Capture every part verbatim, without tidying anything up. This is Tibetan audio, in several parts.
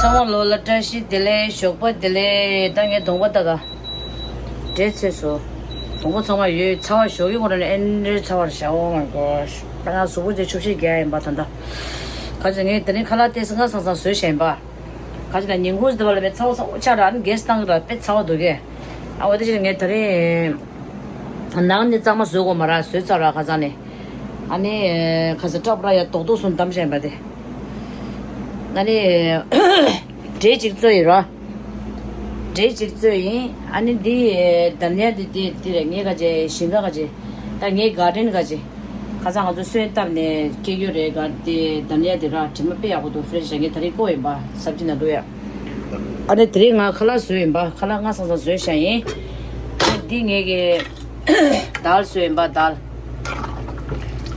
ཚང་མ་ལོ་ལ་བཀྲ་ཤིས་བདེ་ལེགས། ཞོགས་པ་བདེ་ལེགས། ད་ངས་གདོང་པ་ལྟ་ད། འདྲེ་ཚོས་སོ། གདོང་པ་ཚང་མ་ཡོད། ཚ་བ་ཞོགས་ཀྱི་ཁོ་ར་ནས་ཨེ་འདྲའི་ཚ་བར་བཞག Oh my gosh. ད་ང་གཟུགས་པོ་དེ་ཆུ་བཤལ་རྒྱག་ཡིན་པ་ད་ད། ག་ཅི་ངས་དེ་རིང་ཁ་ལག་ཏོག་ཙམ་སྔ་སང་སང་བཟོས་བཞག་ཡིན་པ། ག་ཅི་ལ་ཉིན་གུང་དེ་བ་ལ་མེད་ཚ་བ་ཚ་བོ་ཆགས་ར་ཨ་ནི་གེ་སི་བཏང་གི་ར་དཔེ་ཚ་བ་འདུག་གས། ཨ་འོ་དེ་ཕྱིར་ངས་དེ་རིང་ནང་ནས་གཙང་མ་བཟོས་དགོས་མ་ར་བཟོས་ཚར་ར་ཁ་སང་ནས། ཨ་ནི་ཁ་སང་སྐྲ་པ་ར་ཡ་རྡོག་རྡོག་སུ་བསྡམས་བཞག་ཡིན་པ་དེ། ཨ་ནི་འབྲས་གཅིག་བཙོས་ཡིན་ར། འབྲས་གཅིག་བཙོས་ཡིན། ཨ་ནི་འདི་དཱ་ལི་ཡ་འདི་འདི་འདི་རེད། ངའི་ག་ཅེ་ཞིང་ཁ་ག་ཅེ། ད་ངའི་གར་ཌེན་ག་ཅེ། ཁ་སང་ང་ཚོ་སོན་བཏབ་ནས་སྐྱེ་རྒྱུ་རེད། ག་དེ་དཱ་ལི་ཡ་དེ་ར་དྲི་མ་དཔེ་ཡག་པོ་འདུག་ཕེ་རེ་ཤི་ར། ངས་དེ་རིང་བརྐོས་ཡིན་པ་སབ་ཇི་ནང་བླུགས་ཡ། ཨ་ནི་དེ་རིང་ང་ཁ་ལག་བཟོས་ཡིན་པ། ཁ་ལག་སྔ་སང་སང་བཟོས་བཞག་ཡིན། ཨ་ནི་འདི་ངས་གི་དཱལ་བཟོས་ཡིན་པ་དཱལ།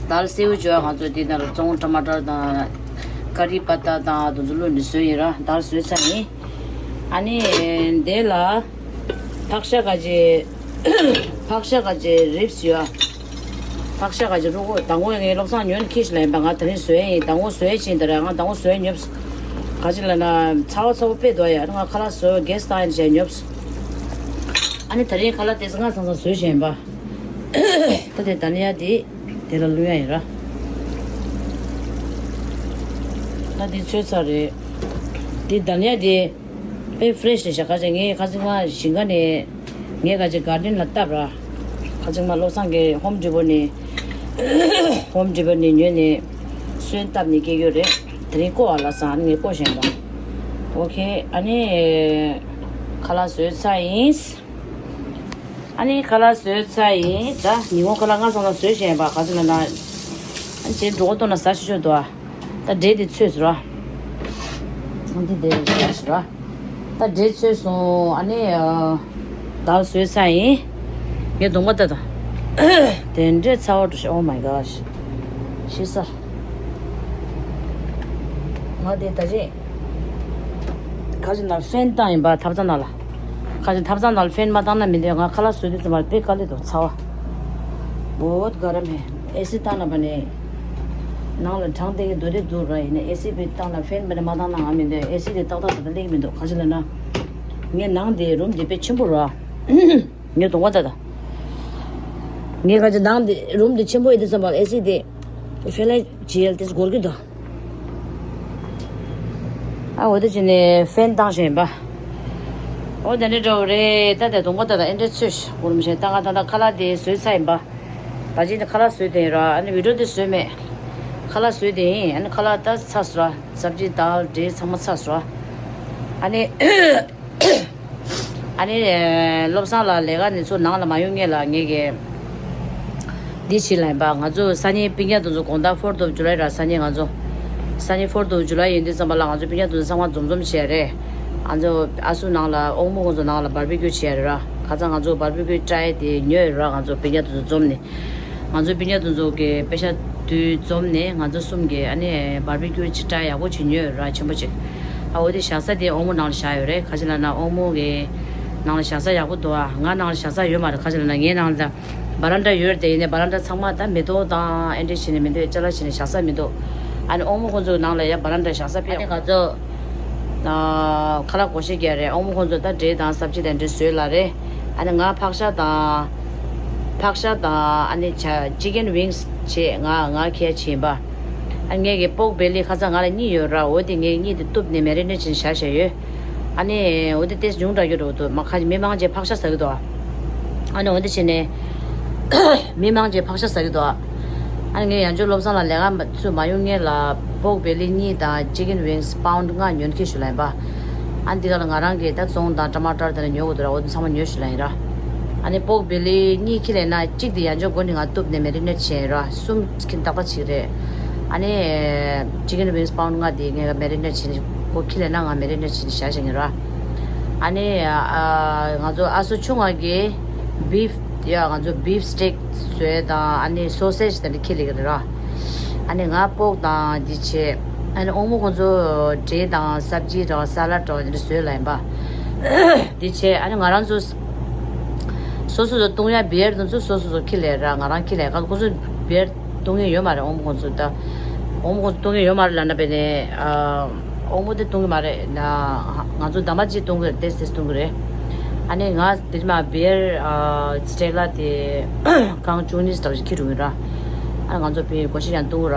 དཱལ་སེའུ་འཇོ་ང་ཚོ་འདི་ནང་ལ་བཙོང་ཊ་མ་ཊར་དང་ཀ་རི་པ་ཏ་དང་དེ་ཚོ་བླུགས་ནས་བཟོས་ཡིན་ར། དཱལ་བཟོས་ཚར་ཡིན། ཨ་ནི་འདི་ལ་ཕག་ཤ་ག་ཅེ། ཕག་ཤ་ག་ཅེ་རིབས་ཡོད། ཕག་ཤ་ག་ཅེ་རུ་གོ་དང་གོ་ངའི་བློ་བཟང་ཉོན་ཁྱི་ཞིག་ལ་ཡིན་པ། ང་དེ་རིང་བཟོས་ཡིན། དང་གོ་བཟོས་ཕྱིན་དེ་ར་ང་དང་གོ་བཟོས་ཉོབས། ག་ཅི་ལ་ན་ཚ་བ་ཚ་བོ་དཔེ་འདུག་ཡ། ང་ཁ་ལག་བཟོས་གེ་སི་བཏང་ཡིན་བྱས་ཉོབས། ཨ་ནི་དེ་རིང་ཁ་ལག་ཏོག་ཙམ་སྔ་སང་སང་བཟོས་བཞག་ཡིན་པ། ད་དེ་དཱ་ལི་ཡ་དེ་དེ་ལ་བླུགས་ཡ་ཡིན་ར། ད་དེ་ཚོས་ཚར་རེད། དེ་དཱ་ལི་ཡ་དེ་དཔེ་ཕེ་རེ་ཤི་རེད་ཤག་ཁ་ཅེ་ངས་ཁ་ཅིག་མ་ཞིང་ཁ་ནས་ངས་ཁ་ཅིག་གར་ཌེན་ལ་བཏབ་ར། ཁ་ཅིག་མ་བློ་བཟང་གི་ཧོམ་ཌི་པོ་ནས་ཧོམ་ཌི་པོ་ནས་ཉོས་ནས་སོན་བཏབ་ནས་སྐྱེ་རྒྱུ་རེད། དེ་རིང་བརྐོ་བ་ལ་སང་ངས་བརྐོ་བཞིན་པ། ཨོ་ཁེ། ཨ་ནི་ཁ་ལག་བཟོས་ཚར་ཡིན། ཨ་ནི་ཁ་ལག་བཟོས་ཚར་ཡིན། ད་ཉིན་མོ་ཁ་ལག་སྔ་སང་ལ་བཟོས་བཞིན་པ། ག་ཚོད་ན་ན། ཨ་ནི་ཅེ་འགྲོ་གོ་ཏོ་ན་ཟ་ཤོད་ཤོད་དོ། ད་འབྲས་དེ་ཚོས་ཟེར་བ། འདི་དེ་ཟ་ཟེར་བ། ད་འབྲས་ཚོས་སོང་། ཨ་ནི་ཨ། དཱལ་བཟོས་ཚར་ཡིན། ངས་གདོང་པ་ལྟ་ད། དེ་འདྲའི་ཚ་བ་འགྲོ་ཤག Oh my gosh. ཤི་ས། ང་དེ་ད་ཅི། ཁ་ཅིག་ནང་ཕེན་བཏང་ཡིན་པ་ཐབ་ཚང་ནང་ལ། ཁ་ཅིག་ཐབ་ཚང་ནང་ལ་ཕེན་མ་བཏང་ན་མི་འདོད། ང་ཁ་ལག་བཟོས་དུས་ཙམ་པ་དཔེ་དཀའ་ལས་འདུག་ཚ་བ། བོད་ག་ར་མེད། ཨེ་སི་བཏང་ན་པ་ནས། ནང་ལ་གྲང་དེ་གི་འདུག་དེ་འདུག་ར། ཡིན་ན་ཨེ་སི་པའི་བཏང་ན་ཕེན་པ་ནས་མ་བཏང་ན་ང་མི་འདོད། ཨེ་སི་དེ་ཏག་ཏག་ཏག་ཏག་སླེབས་ཀྱི་མི་འདུག་ག་ཅི་ལབ་ན། ངའི་ནང་དེ་རུམ་དེ་དཔེ་ཆེན་པོ་ར། ངས་གདོང་པ་ལྟ་ད། ངས་ག་ཅི་ནང་དེ་རུམ་དེ་ཆེན་པོ་ཡིན་དུས་ཙམ་པ་ཨེ་སི་དེ་ཕེ་ལ་ཇི་ཨེལ་དེ་འགོར་གྱི་འདུག་ཨ་འོ་དེ་བྱས་ནས་ཕེན་བཏང་བཞིན་ཡིན་པ། འོ་དེ་འདྲ་འདྲ་བོ་རེད། ད་དེ་གདོང་པ་ལྟ་ད་ཨེ་འདྲ་ཚོས་ཤག་འགོར་མི་ཤེས། ད་ང་ད་ད་ཁ་ལག་དེ་བཟོས་ཚར་ཡིན་པ། ད་ཅི་ནི་ཁ་ལག་བཟོས་དེ་ཡིན་ར། ཨ་ནི་བི་ཌི་ཡོ་དེ་བཟོས་མེད། ཁ་ལག་བཟོས་དེ་ཡིན། ཨ་ནི་ཁ་ལག་ད་ཚར་སོང་ར། སབ་ཇི་དཱལ་འབྲས་ཚང་མ་ཚར་སོང་ར། ཨ་ནི། ཨ་ནི། བློ་བཟང་ལགས་ལས་ཀ་ནས་ཚུར་ནང་ལ་མ་ཡོང་སྔོན་ལ་ངེད་ཀྱིས་འདི་བྱེད་ལ་ཡིན་པ། ང་ཚོ་སང་ཉིན་སྤུན་ཀྱག་དེ་ཚོ་དགོང་དག་Fourth of July ར། སང་ཉིན་ང་ཚོ། སང་ཉིན་Fourth of July ཡིན་དུས་ཙམ་པ་ལ་ང་ཚོ་སྤུན་ཀྱག་དེ་ཚོ་ཚང་མ་འཛོམས་འཛོམས་བྱས་རེད། ང་ཚོ་ཨ་སུ་ནང་ལ་ཨོང་མོ་ཁོང་ཚོ་ནང་ལ་བར་བི་ཀྱུ་བྱས་རེད་ར། ཁ་སང་ང་ཚོ་བར་བི་ཀྱུ་ཊའི་དེ་ཉོས་རེད་ར། ང་ཚོ་སྤུན་ཀྱག་དེ་ཚོ་འཛོམས་ནས། ང་ཚོའི་སྤུན་ཀྱག་དེ་ཚོ་གི་པེ་ཤ་དུས་འཛོམས་ནས་ང་ཚོ་གསུམ་གྱིས་ཨ་ནི་བར་བི་ཀྱུ་ཅིག་ཊའི་ཡག་པོ་ཅིག་ཉོས་ར། ཆེན་པོ་ཅིག་ཨ་འོ་དེ་བཞག་ས་དེ་ཨོང་མོ་ནང་ལ་བཞག་ཡོད་རེད། ག་ཅི་ལབ་ན་ཨོང་མོ་གི་ནང་ལ་བཞག་ས་ཡག་པོ་འདུག་ཨ་ང་ནང་ལ་བཞག་ས་ཡོད་མ་རེད། ག་ཅི་ལབ་ན་ངའི་ནང་ལ་ད་བ་རན་ཌ་ཡོད་རེད་དེ། ཡིན་ནའི་བ་རན་ཌ་ཚང་མ་ད་མེ་ཏོག་དང་ཨེ་འདྲ་བྱས་ནས་མི་འདུག་ཅ་ལག་བྱས་ནས་བཞག་ས་མི་འདུག་ཨ་ནི་ཨོང་མོ་ཁོང་ཚོའི་ནང་ལ་ཡ་བ་རན་ཌ་བཞག་ས་ཕེབས། ཨ་ནི་ང་ཚོ། ཨ། ཁ་ལག་སྒོར་གཞས་བརྒྱབ་རེད། ཨོང་མོ་ཁོང་ཚོ་ད་འབྲས་དང་སབ་ཇི་དང་འདྲ་བཟོས་ལ་རེད། ཨ་ནི་ང་ཕག་ཤ་དང་། ཕག་ཤ་དང་ཨ་ནི་ཆ་ཅི་ཀན་ཝིང་སི་བྱས། ང་ང་ཁྱེར་ཕྱིན་པ། ཨ་ངས་ཀྱི་པོག་བེ་ལི་ཁ་སང་ང་ལ་གཉིས་ཡོད་ར། འོ་དེ་ངས་གཉིས་དེ་གཏུབ་ནས་མེ་རི་ནེ་ཊི་བྱས་ནས་བཞག་བཞག་ཡོད། ཨ་ནི་འོ་དེ་ཏེས་ཉུང་དྲགས་ཡོད་འགྲོ་འདུག་མ་ཁ་མི་མང་ཆེ་ཕག་ཤ་ཟ་གི་འདུག་ཨ་ནི་འོ་དེ་བྱས་ནས་མི་མང་ཆེ་ཕག་ཤ་ཟ་གི་འདུག་ཨ་ནི་ངས་ཡང་བསྐྱར་བློ་བཟང་ལགས་ལས་ཀ་ཚུར་མ་ཡོང་སྔོན་ལ་པོག་བེ་ལི་གཉིས་དང་ཅི་ཀན་ཝིང་སི་པའུན་ཌི་ལྔ་ཉོ་མཁན་ཞུ་ལ་ཡིན་པ། ཨ་ནི་འདི་ག་ལ་ང་རང་གིས་ད་བཙོང་དང་ཊ་མ་ཊར་དེ་ལ་ཉོ་དགོས་འདུག་ར། འོ་དེ་ཚང་མ་ཉོ་ཞུ་ལ་ཡིན་ར། ཨ་ནི་པོག་བེ་ལི་གཉིས་ཁྱེར་ལེན་ན་གཅིག་དེ་ཡང་བསྐྱར་སྒོ་ནས་ང་གཏུབ་ནས་མེ་རི་ནེ་ཊི་བྱས་ཡིན་ར། གསུམ་ཁྱེར་ཏག་ཏག་ཅིག་རེད། ཨ་ནི་ཅི་ཀན་ཝིང་སི་པའུན་ཌི་ལྔ་དེ་ངས་མེ་རི་ནེ་ཊི་བྱས་ནས་ཁོ་ཁྱེར་ལེན་ན་ང་མེ་རི་ནེ་ཊི་བྱས་ནས་བཞག་བཞག་ཡིན་ར། ཨ་ནི་ཨ་ང་ཚོ་ཨ་སོ་ཆུང་ང་གིས་བིབ་ཡ་ང་ཚོ་བིབ་སི་ཊིག་བཟོས་དང་ཨ་ནི་སོ་སེ་ཇི་དེ་འདྲ་ཁྱེར་ལེན་གྱི་རེད་ར། ཨ་ནི་ང་པོག་དང་འདི་བྱས། ཨ་ནི་ཨོང་མོ་ཁོང་ཚོ་འབྲས་དང་སབ་ཇི་དང་ས་ལ་ཌི་དང་འདི་འདྲ་བཟོས་ལ་ཡིན་པ། འདི་བྱས་ཨ་ནི་ང་རང་ཚོ་སོ་སོ་ཚོ་བཏུང་ཡ་བི་ཡར་དེ་ཚོ་སོ་སོ་ཚོ་ཁྱེར་ལེན་ར། ང་རང་ཁྱེར་ལེན། ཁོང་ཚོ་བི་ཡར་བཏུང་ཡ་ཡོད་མ་རེད། ཨོང་མོ་ཁོང་ཚོ་ད། ཨོང་མོ་ཁོང་ཚོ་བཏུང་ཡ་ཡོད་མ་རེད་ལབ་ན་བས་ནས་ཨ། ཨོང་མོ་དེ་གཏོང་གི་མ་རེད་ན། ང་ཚོ་འདམ་པ་གཅིག་གཏོང་གི་རེད། ཏེས་ཏེས་གཏོང་གི་རེད། ཨ་ནི་ང་དེ་མ་བེར་ཨ་སྟེགས་ལ་དེ་རྐང་བཅུ་གཉིས་ལྟ་བུ་ཞིག་འཁྱེར་འགྲོ་གི་ར། ཨ་ང་ཚོ་བེར་སྒོར་གཞས་ཡང་གཏོང་གི་ར།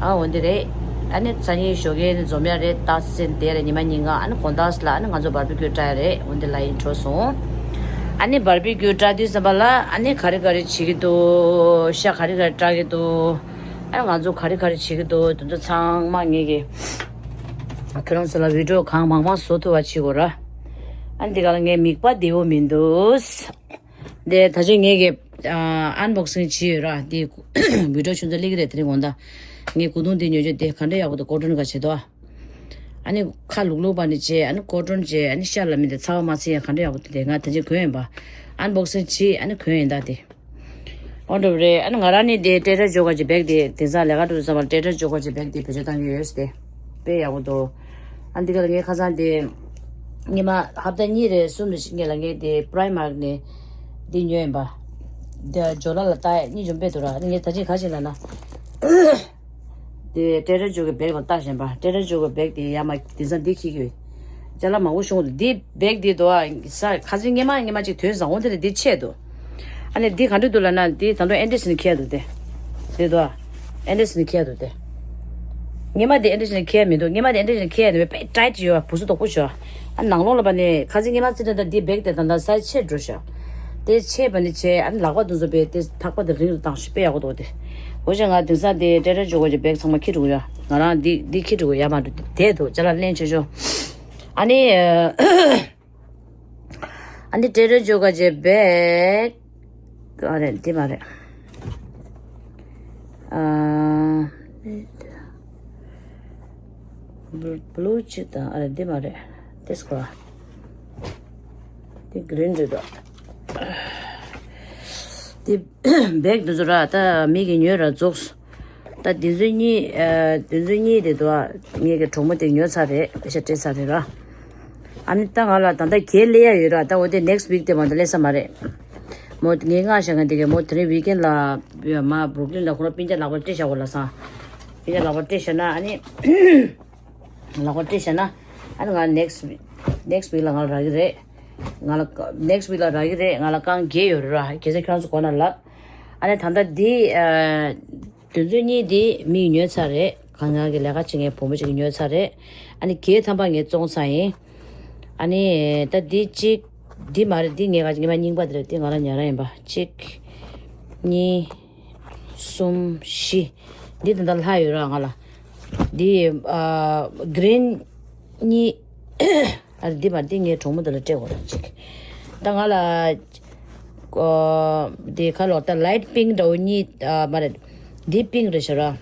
ཨ་འོན་ཏེ་རེད། ཨ་ནི་སང་ཉིན་ཞོགས་ཀས་ནི་འཛོམས་ཡ་རེད། ད་སེམས་བདེ་རེད། ཉི་མ་ཉིན་གང་ཨ་ནི་དགོང་དག་ལ་ཨ་ནི་ང་ཚོ་བར་བི་ཀྱུ་བཀྲ་ཡ་རེད། འོན་ཏེ་ལ་ཡིན་འགྲོ་སོང་། ཨ་ནི་བར་བི་ཀྱུ་བཀྲ་དུས་ཙམ་པ་ལ་ཨ་ནི་ག་རེ་ག་རེ་བྱེད་ཀྱི་འདུག་ཤ་ག་རེ་ག་རེ་བཀྲ་གི་འདུག་ཨ་ང་ཚོ་ག་རེ་ག་རེ་བྱེད་ཀྱི་འདུག་དེ་ཚོ་ཚང་མ་ངེད་ཀྱི་ཁྱོད་རང་ཚོ་ལ་བི་ཌི་ཡོ་གང་མང་མང་བཟོ་ཐུབ་པ་བྱེད་དགོས་ར། ཨ་འདི་ག་ལ་ངའི་མིག་པ་བདེ་བོ་མི་འདུག་དེ་ད་ཆ་ངེད་ཀྱི་ཨན་བོག་སིང་བྱས་ཡོད་ར། དེ་བི་ཌི་ཡོ་ཆུང་ཚ་སླེབས་ཀྱི་རེད། དེ་རིང་དགོང་དག་ངའི་སྐུ་གདུང་དེ་ཉོ་རྒྱུ་དེ་ག་འདྲ་ཡག་པོ་འདུག་ཀོ་ཊོན་ག་བྱེད་དོ། ཨ་ནི་ཁ་ལུག་ལུག་པ་ནི་བྱས། ཨ་ནི་ཀོ་ཊོན་བྱས། ཨ་ནི་ཤ་ལ་མི་དེ་ཚ་བ་མ་ཚིག་ཡ་ག་འདྲ་ཡག་པོ་འདུག་དེ་ང་ད་ཆ་གོན་ཡིན་པ། ཨན་བོག་སིང་བྱས། ཨ་ནི་གོན་ཡིན་ད་དེ། ཨོ་འགྲོ་རེད། ཨ་ནི་ང་རང་ནི་དེ་ཏྲེ་ཌར་ཇོ་ག་ཅིག་བེག་དེ་དེང་སང་ལས་ཀ་འགྲོ་ཙམ་པ་ཏྲེ་ཌར་ཇོ་ག་ཅིག་བེག་དེ་བེད་སྤྱོད་བཏང་གི་ཡོད་དེ། དཔེ་ཡག་པོ་འདུག་ཨ་འདི་ག་ལ་ངས་ཁ་སང་དེ་སྔོན་མ་ཧབ་ཏ་གཉིས་རེད་གསུམ་རེད་ཞིག་སྔོན་ལ་ངས་དེ་པྲའི་མཱག་ནས་དེ་ཉོས་ཡིན་པ། དེ་ཇོ་ལ་ལ་ལྟ་གཉིས་འཇོམས་པས་འདུག་ར། ཨ་ནི་ངས་ད་ཅི་ག་ཞིག་ལ་ན། དེ་ཏྲེ་ཌར་ཇོ་གི་བེག་ལ་བཏགས་བཞིན་པ། ཏྲེ་ཌར་ཇོ་གི་བེག་དེ་ཡ་མ་དེང་སང་འདི་འཁྱེར་གི་ཡོད། ཅ་ལག་མང་པོ་ཤོང་འདུག་འདི་བེག་འདི་དོ་ས་ཁ་སང་སྔོན་མ་སྔོན་མ་ཅིག་ཐོན་བཟང་བོ་དེ་ལ་འདི་ཆད་འདུག་ཨ་ནི་འདི་ག་འདྲ་འདུག་ལབ་ན། འདི་ད་དུང་ཨེ་འདྲ་ཞིག་ནས་འཁྱེར་འདུག་སྟེ། འདི་དོ། ཨེ་འདྲ་ཞིག་ནས་འཁྱེར་འདུག་སྟེ། སྔོན་མ་འདི་ཨེ་འདྲ་ཞིག་ནས་འཁྱེར་མི་འདུག་སྔོན་མ་འདི་ཨེ་འདྲ་ཞིག་ནས་འཁྱེར་ནས་དཔེ་ཊའིཊ་ཡོད་པ། སྦུག་སུ་དོག་པོ་ཞོ། ཨ་ནང་ལོགས་ལ་བ་ནི་ཁ་སང་སྔོན་མ་ཚེ་འདྲ་འདི་བེག་དེ་ད་ལྟ་སའི་ཛི་ཆད་འགྲོ་ཞོ། དེ་ཆད་པ་ནི་ཆད། ཨ་ནི་ལག་པ་དེ་ཚོ་དཔེ་དེ་ཐག་པ་དེ་རིང་རུ་བཏང་ཞིག་དཔེ་ཡག་པོ་འདུག་སྟེ། འོ་ཅག་ང་དེང་སང་དེ་ཏྲེ་ཌར་ཇོ་ག་ཅིག་བེག་ཚང་མ་འཁྱེར་འགྲོ་གི་ཡོད། ང་རང་འདི་འདི་འཁྱེར་འགྲོ་གི་ཡོད་མ་འགྲོ་དེ་འདུག་ཅ་ལག་ལེན་ཆོག་ཆོག་ཨ་ནི། ཨ་ནི་ཏྲེ་ཌར་ཇོ་ག་ཅིག་བེག་ཨ་རེད། འདི་མ་རེད། ཨ། བླུ་བླུ་གཅིག་དང་། ཨ་རེད། འདི་མ་རེད། འདི་སྐོར། འདི་གི་རིན་རེད་དོ། འདི་བེག་འདི་ཚོ་ར། ད་མི་གི་ཉོས་ར་རྫོགས། ད་འདི་ཚོ་གཉིས། ཨ། འདི་ཚོ་གཉིས་དེ་དོ། ངེད་ཀྱི་གྲོགས་མོ་དེ་ཉོས་ཚར་རེད། ཤ་སྤྲད་ཚར་རེད་ར། ཨ་ནི་ད་ང་ལ་ད་ལྟ་གྱད་སླེབས་ཡ་ཡོད་ར། ད་འོ་དེ་ནེག་སི་ཝིག་དེ་མ་གཏོགས་སླེབས་ས་མ་རེད། མོ་ངས་མངགས་བཞག་མཁན་དེ་གའི་མོ་དེ་རིང་ཝིག་ཨེན་ལ་མ་བུར་ཀི་ལིན་ལ་ཁོ་རང་སྤུན་ཀྱག་ལག་པར་སྤྲད་བཞག་གོ་ལ་སང་། སྤུན་ཀྱག་ལག་པར་སྤྲད་བཞག་ན། ཨ་ནི་ལག་པར་སྤྲད་བཞག་ན། ཨ་ནི་ང་ནེག་སི་ཝིག་ནེག་སི་ཝིག་ལ་ང་ལ་རག་གི་རེད། ང་ལ་ནེག་སི་ཝིག་ལ་རག་གི་རེད། ང་ལ་རྐང་བརྒྱད་ཡོད་རེད་ར། གལ་སྲིད་ཁྱོད་རང་ཚོ་དགོས་ན་ལབ། ཨ་ནི་ད་ལྟ་འདི། ཨ། དེ་ཚོ་གཉིས་དེ་མིས་ཉོས་ཚར་རེད། གང་ང་གི་ལས་ཀ་བྱེད་མཁན་བུ་མོ་ཅིག་གིས་ཉོས་ཚར་རེད། ཨ་ནི་གྱད་ཐམ་པ་ངས་བཙོང་ཚར་ཡིན། ཨ་ནི་ད་འདི་གཅིག་འདི་མ་རེད། འདི་ངས་ག་ཅིག་ངས་མ་རྙིང་པ་དེ་རེད། འདི་ང་རང་ཉོས་ར་ཡིན་པ། གཅིག་གཉིས། གསུམ། བཞི། འདི་ད་ལྟ་ལྷག་ཡོད་ར་ང་ལ། འདི་ཨ། གི་རིན་གཉིས། ཨ། འདི་མ་འདི་ངའི་གྲོགས་མོ་དེ་ལ་སྤྲད་དགོས་རེད་ཅིག་ད་ང་ལ། ཨ། འདི་ཁ་ལོག་ད་ལའིཊ་པིང་འདྲ་བོ་གཉིས། ཨ། མ་རེད། འདི་པིང་རེད་ཤག་ར།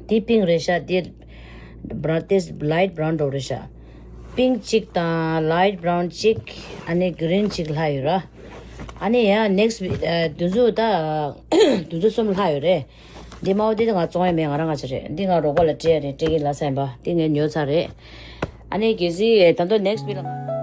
འདི་པིང་རེད་ཤག་འདི་བྷ་རའུན་ཏེས་ལའིཊ་བྷ་རའུན་འདྲ་བོ་རེད་ཤག་པིང་གཅིག་དང་ལའིཊ་བྷ་རའུན་གཅིག་ཨ་ནི་གི་རིན་གཅིག་ལྷག་ཡོད་ར། ཨ་ནི་ཡང་ནེག་སི་ཝིག་ཨ། དེ་ཚོ་ད། དེ་ཚོ་གསུམ་ལྷག་ཡོད་རེད། འདི་མ་འོ་འདི་ང་བཙོང་ཡ་མེད། ང་རང་ང་ཅི་རེད། འདི་ང་རོགས་པ་ལ་སྤྲད་ཡ་རེད། སྤྲད་ཀྱི་ལ་སེམས་པ་འདི་ངས་ཉོས་ཚར་རེད། ཨ་ནི་གལ་སྲིད་ད་དུང་ནེག་སི་ཝིག་ལ།